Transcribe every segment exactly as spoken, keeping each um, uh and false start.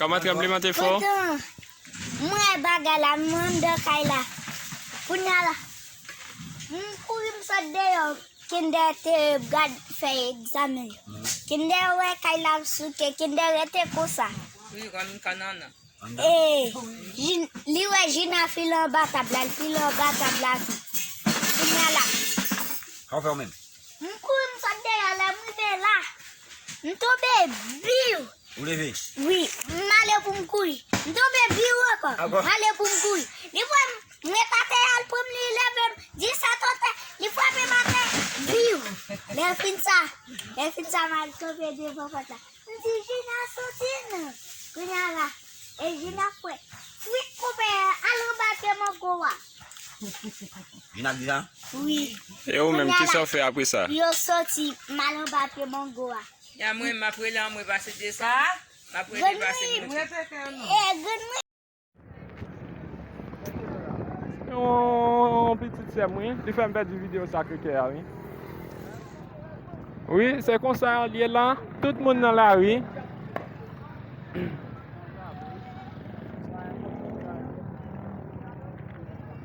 Kòman tranblemanntè fè w? Poutan, m wè bagay la, m anndan kay la. Kounye a la, m kouri, m sot deyò, Kinder te gad fè egzamen yo. Kinder wè kay la ap souke, Kinder rete konsa. Wi, kòm yon kanana. E, Jin-, li wè Jina file anba tab la, li file anba tab la tou. Kounye a la. Sa w fè w menm? M kouri, m sot deyò, lè m rive la, m tonbe, biw! Ou leve? Wi, m ale pou m kouri. M tonbe, biw ankò. Ankò? M ale pou m kouri. Li pran m, m ret atè a, l pran m, li leve m, disèt atè, li frape m atè, biw! Lè fin sa, lè fin sa, m al kanpe devan pòt la. M di, Jina soti non. Kounye a la, e Jina fè kwit koupe al anba pye mango a. Jina di sa? Wi. E ou menm, kisa w fè apre sa? Yo soti, m al anba pye mango a. Ya mwen, m ap rele anmwe pase desann. M ap rele pase desann. E grann mwen. Yon pitit sè m, wi. Li fè m pèdi videyo Sakre Kè a, wi. Wi, se konsa l ye la. Tout moun nan lari.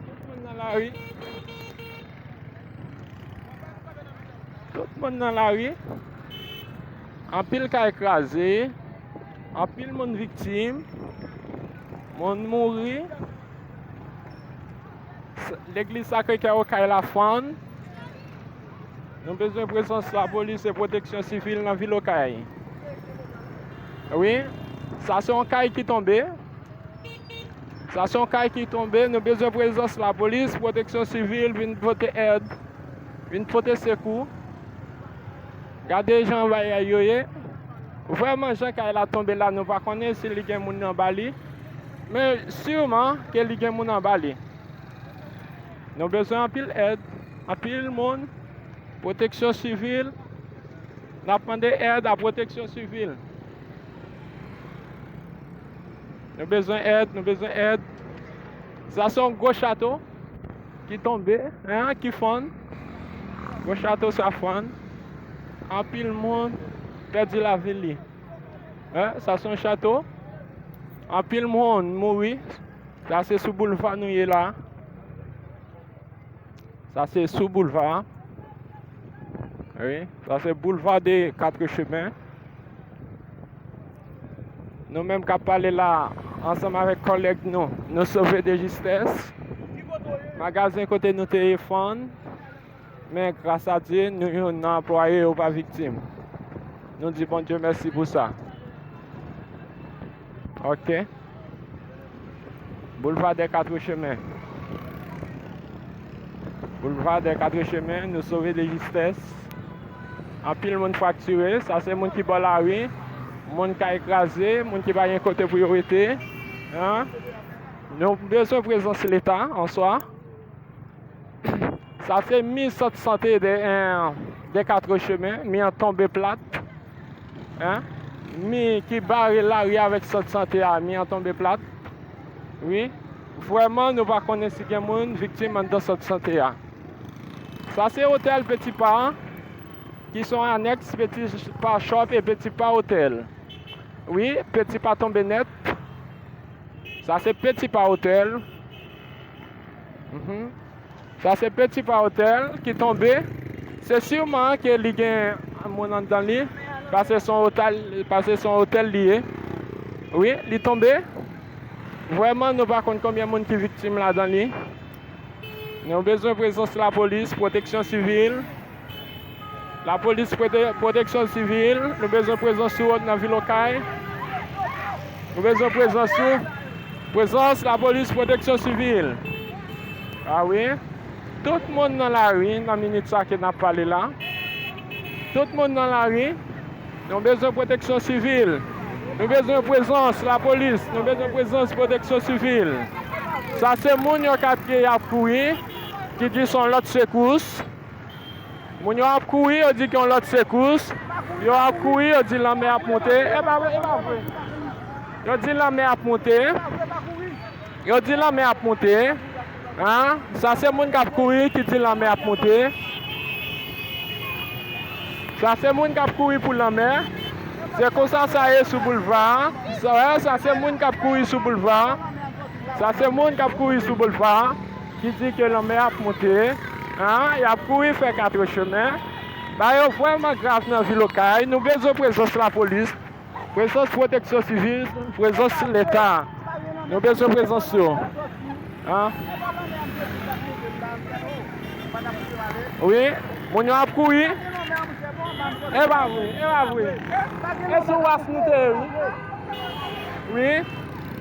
Tout moun nan lari. Tout moun nan lari. Anpil kay kraze. Anpil moun viktim. Moun mouri. S-, legliz Sakre Kè Okay la fann. Nou bezwen prezans lapolis e pwoteksyon sivil nan vil Okay. Wi, sa se yon kay ki tonbe. Sa se yon kay ki tonbe. Nou bezwen prezans lapolis, pwoteksyon sivil, vin pote èd, vin pote sekou. Gade jan bagay yo ye. Vrèman, jan kay la tonbe la, nou pa konnen si li gen moun anba li. Men siman ke li gen moun anba li. Nou bezwen anpil èd, anpil moun, pwoteksyon sivil. N ap mande èd a pwoteksyon sivil. Nou bezwen èd, nou bezwen èd. Sa se yon gwo chato ki tonbe, en, ki fann. Gwo chato sa fann. Anpil moun pèdi lavi li. En, sa se yon chato. Anpil moun mouri. Sa se sou boulva nou ye la. Sa se sou boulva a. Wi, sa se boulva de Quatre Chemins. Nou menm k ap pale la, ansanm avèk kòlèg nou, nou sove de jistès. Magazen kote nou te ye fann, men gras a Dye, nou youn nan anplwaye yo pa viktim. Nou di Bondye mèsi pou sa. Ok. Boulevard des Quatre Chemins. Boulevard des Quatre Chemins, nou sove de jistès. Anpil moun fraktire, sa se moun ki bò lari, moun kay kraze, moun ki pa gen kote pou yo rete. Hein? Nou bezwen prezans Leta an swa. Sa se mi sant sante de, eh, de Quatre Chemins, mi an tonbe plat. Hein? Mi ki bare lari avèk sant sante a, mi an tonbe plat. Wi. Vrèman, nou pa konnen si gen moun viktim anndan sant sante a. Sa se otèl Petit Pas, ki se yon anèks Petit Pas Shop e Petit Pas Hotel. Wi, Petit Pas tonbe nèt. Sa se Petit Pas Hotel. Mhm. Sa se Petit Pas Hotel ki tonbe. Se siman ke li gen moun anndan li, paske se yon otèl, paske se yon otèl li ye. Wi, li tonbe. Vrèman, nou pa konn konbyen moun ki viktim ladan li. Nou bezwen prezans lapolis, pwoteksyon sivil. Lapolis, pwote-, pwoteksyon sivil, nou bezwen prezans nou nan vil Okay. Nou bezwen prezans nou. Prezans lapolis, pwoteksyon sivil. A wi. Tout moun nan lari nan minit sa ke n ap pale la. Tout moun nan lari. Nou bezwen pwoteksyon sivil. Nou bezwen prezans lapolis. Nou bezwen prezans pwoteksyon sivil. Sa se moun yo k ap, k ap kouri, ki di se yon lòt sekous. Moun yo ap kouri, yo di gen yon lòt sekous. Yo ap kouri, yo di lanmè ap monte. E pa vre, e pa vre. Yo di lanmè ap monte. Yo di lanmè ap monte. Hein? Sa se moun k ap kouri ki di lanmè ap monte. Sa se moun k ap kouri pou lanmè. Se konsa sa ye sou boulva a. Sa, sa se moun k ap kouri sou boulva a. Sa se moun k ap kouri sou boulva a, ki di ke lanmè ap monte. An, y ap kouri fè katrechemen. Bagay yo vrèman grav nan vil Okay. Nou bezwen prezans lapolis, prezans pwoteksyon sivil, prezans Leta. Nou bezwen prezans yo. An? Wi, moun yo ap kouri. E pa vre, e pa vre. E sou waf nou te ye, wi. Wi.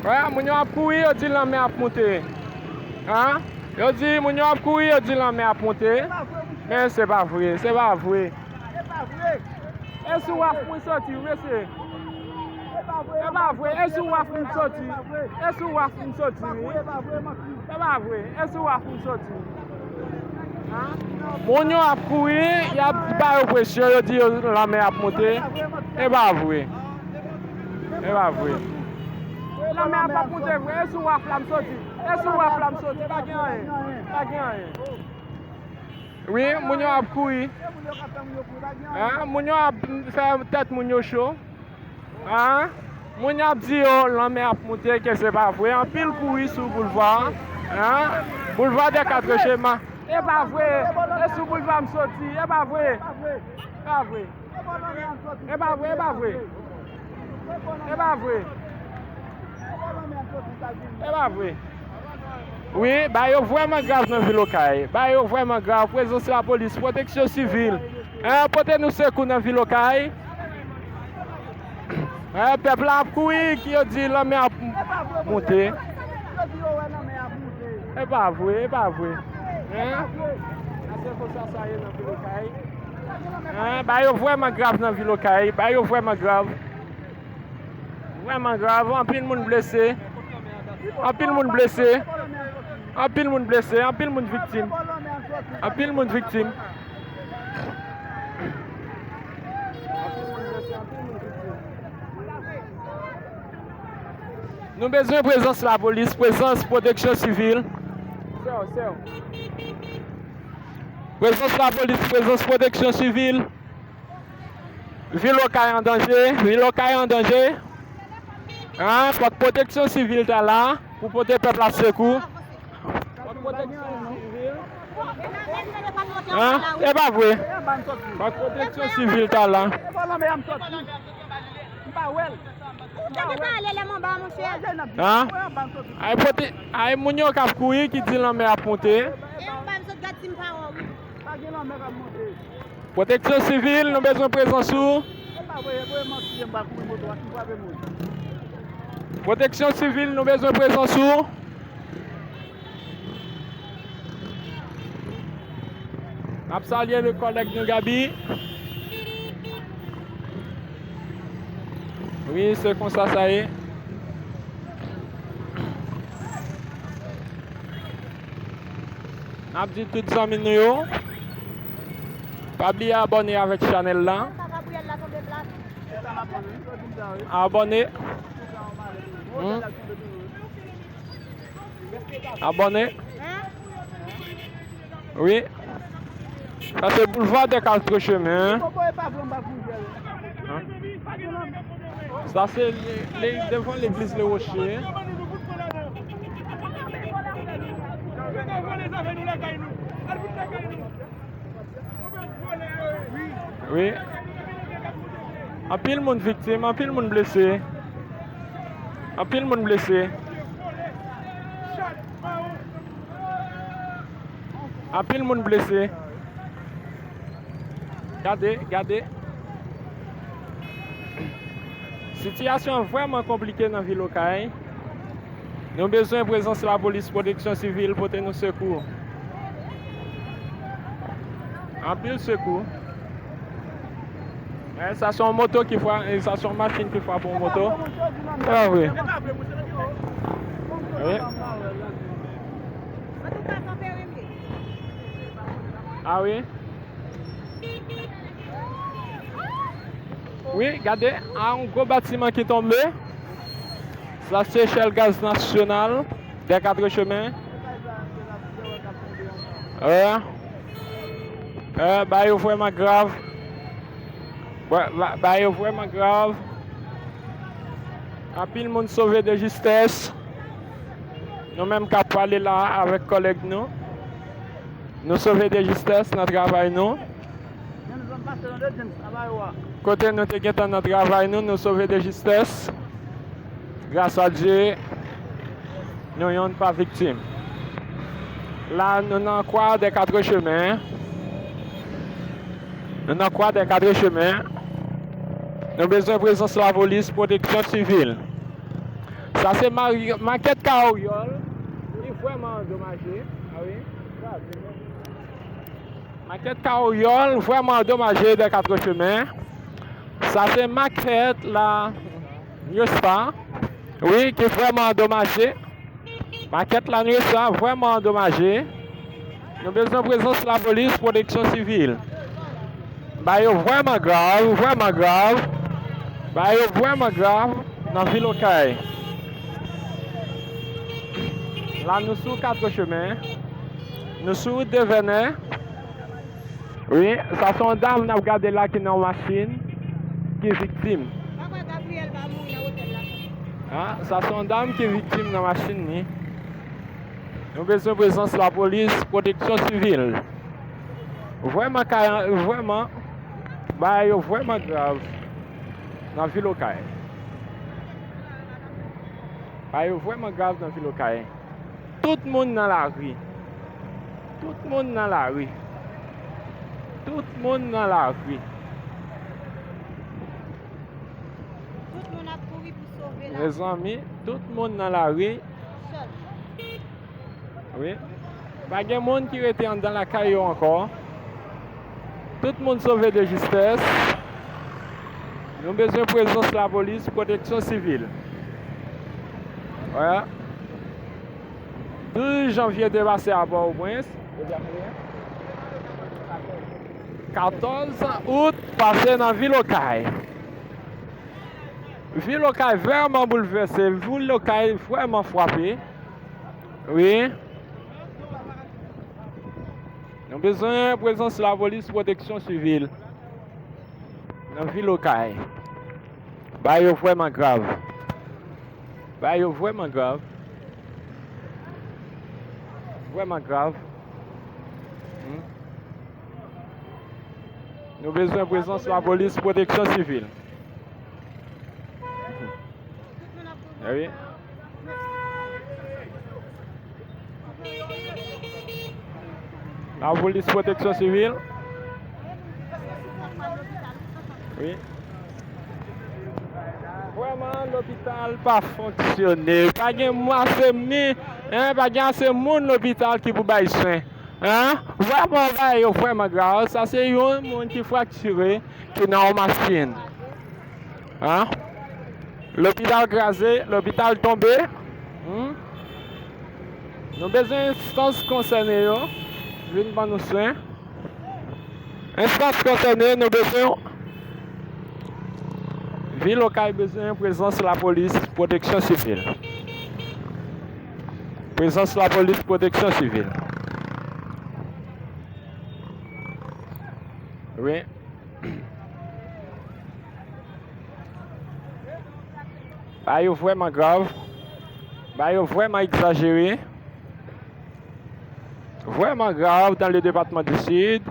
Wè, moun yo ap kouri, yo di lanmè ap monte. An? Yo di, moun yo ap kouri, yo di lanmè ap monte. Men se pa vre, se pa vre. E sou waf mwen soti, wi, mesye. E pa vre, e sou waf mwen soti. E sou waf mwen soti, wi. E pa vre, e sou waf mwen soti. An? Moun yo ap kouri, y ap ba yo presyon, yo di yo lanmè ap monte. E pa vre. E pa vre. Lanmè a p ap monte vre, e sou waf la m soti. E sou waf la m soti, pa gen anyen. Pa gen anyen. Wi, moun yo ap kouri. An, moun yo ap fè tèt moun yo cho. An, moun yo ap di yo lanmè ap monte, ke se pa vre. Anpil kouri sou boulva. An, boulva dè Katrechemen. E pa vre. E sou boulva m soti. E pa vre. E pa vre. E pa vre, e pa vre. E pa vre. E pa vre. Wi, bagay yo vrèman grav nan vil Okay. Bagay yo vrèman grav. Prezans lapolis, pwoteksyon sivil. An, pote nou sekou nan vil Okay. An, pèp la ap kouri, ki yo di lanmè ap monte. E pa vre, e pa vre. An? Sa se konsa sa ye nan vil Okay. An, bagay yo vrèman grav nan vil Okay. Bagay yo vrèman grav. Vrèman grav. Anpil moun blese. Anpil moun blese. Anpil moun blese. Anpil moun viktim. Anpil moun viktim. Nou bezwen prezans lapolis, prezans pwoteksyon sivil. Prezans lapolis, prezans pwoteksyon sivil. Vil Okay an danje, vil Okay an danje. An, fòk pwoteksyon sivil ta la pou pote pèp la sekou. Fòk pwoteksyon sivil. An, e pa vre. Fòk pwoteksyon sivil ta la. An? Ay, pwote-, ay, moun yo k ap kouri ki di lanmè ap monte. Pwoteksyon sivil, nou bezwen prezans ou. Pwoteksyon sivil, nou bezwen prezans ou. N ap salye le kòlèg nou Gaby. Wi, se konsa sa ye. N ap di tout zanmi nou yo, pa bliye abòne avèk chanèl la. Abòne. Hmm. Abòne. Wi. Sa se boulva dè Katrechemen. Sa se le, le, devan legliz Le Rocher. Wi. Anpil moun viktim, anpil moun blese. Anpil moun blese. Anpil moun blese. Gade, gade. Sitiyasyon an vrèman konplike nan vil Okay. Nou bezwen prezans lapolis, pwoteksyon sivil pote nou sekou. Anpil sekou. E, sa se yon moto ki frape, e, sa se yon machin ki frape yon moto. Se pa vre. Wi. A wi. Wi, gade, a yon gwo batiman ki tonbe. Sa se Shell Gaz Nasyonal dè Katrechemen. E, e, bagay yo vrèman grav. Ba, ba, bagay yo vrèman grav. Anpil moun sove de jistès. Nou menm k ap pale la avèk kòlèg nou, nou sove de jistès nan travay nou. Kote nou te gentan nan travay nou, nou sove de jistès. Gras a Dye, nou yonn pa viktim. La, nou nan Kwa dè Katrechemen. Nou nan Kwa dè Katrechemen. Nou bezwen prezans lapolis, pwoteksyon sivil. Sa se mari-, makèt kay Oriol ki vrèman andomaje. A wi. Makèt kay Oriol vrèman andomaje dè Katrechemen. Sa se makèt la Nyosa, wi, ki vrèman andomaje. Makèt la Nyosa vrèman andomaje. Nou bezwen prezans lapolis, pwoteksyon sivil. Bagay yo vrèman grav, vrèman grav. Bagay yo vrèman grav nan vil Okay. La, nou sou Katrechemen. Nou sou wout Devènè. Wi, sa se yon dam n ap gade la ki nan yon machin, ki viktim. Papa Gabriel pa mouri nan otèl la. Ha, sa se yon dam ki viktim nan machin li. Nou bezwen prezans lapolis, pwoteksyon sivil. Vrèman, ka-, vrèman, bagay yo vrèman grav nan vil Okay. Bagay yo vrèman grav nan vil Okay. Tout moun nan lari. Tout moun nan lari. Tout moun nan lari. Tout moun ap kouri pou sove lavi. Mezanmi, tout moun nan lari. Wi. Pa gen moun ki rete anndan lakay yo ankò. Tout moun sove de jistès. Nou bezwen prezans lapolis, pwoteksyon sivil. Wè. Douz janvye te pase a Pòtoprens. Katòz out pase nan vil Okay. Vil Okay vrèman boulvèse. Vil Okay vrèman frape. Wi. Nou bezwen prezans lapolis, pwoteksyon sivil nan vil Okay. Bagay yo vrèman grav. Bagay yo vrèman grav. Vrèman grav. Hmm. Nou bezwen prezans lapolis, pwoteksyon sivil. Wi. Lapolis, pwoteksyon sivil. Wi. Vrèman, lopital pa fonksyone. Pa gen ase mi-, en, pa gen ase moun lopital ki pou bay swen. En? Vrèman, bagay yo vrèman grav. Sa se yon moun ki fraktire, ki nan yon machin. An? Lopital kraze, lopital tonbe. Hmm? Nou bezwen enstans konsène yo vin ban nou swen. Enstans konsène, nou bezwen. Vil Okay bezwen prezans lapolis, pwoteksyon sivil. Prezans lapolis, pwoteksyon sivil. Wi. Bagay yo vrèman grav. Bagay yo vrèman egzajere. Vrèman grav dans le département du Sud.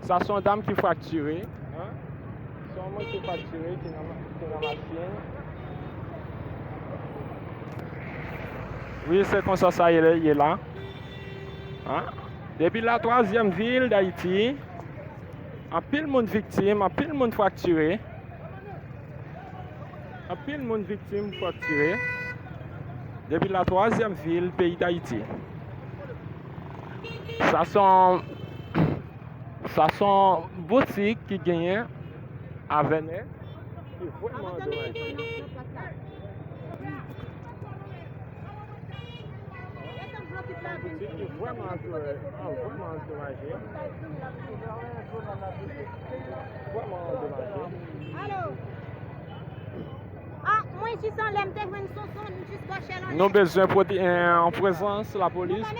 Sa se yon dam ki fraktire. An? Se yon moun ki fraktire, ki nan, ki nan machin. Wi, se konsa sa ye, ye la. An? Depi la twazyèm vil Dayiti, anpil moun viktim, anpil moun fraktire. Anpil moun viktim fraktire. Depi la twazyèm vil peyi Dayiti. Sa se yon, sa se yon boutik ki genyen a Vènè ki vrèman andomaje. Boutik ki vrèman andomaje, vrèman andomaje. Vrèman andomaje. Alo. Ah, mwen jis anlè, m te jwenn Sonson, m jis bò chèlè anlè. Nou bezwen pwote-, eh, prezans lapolis,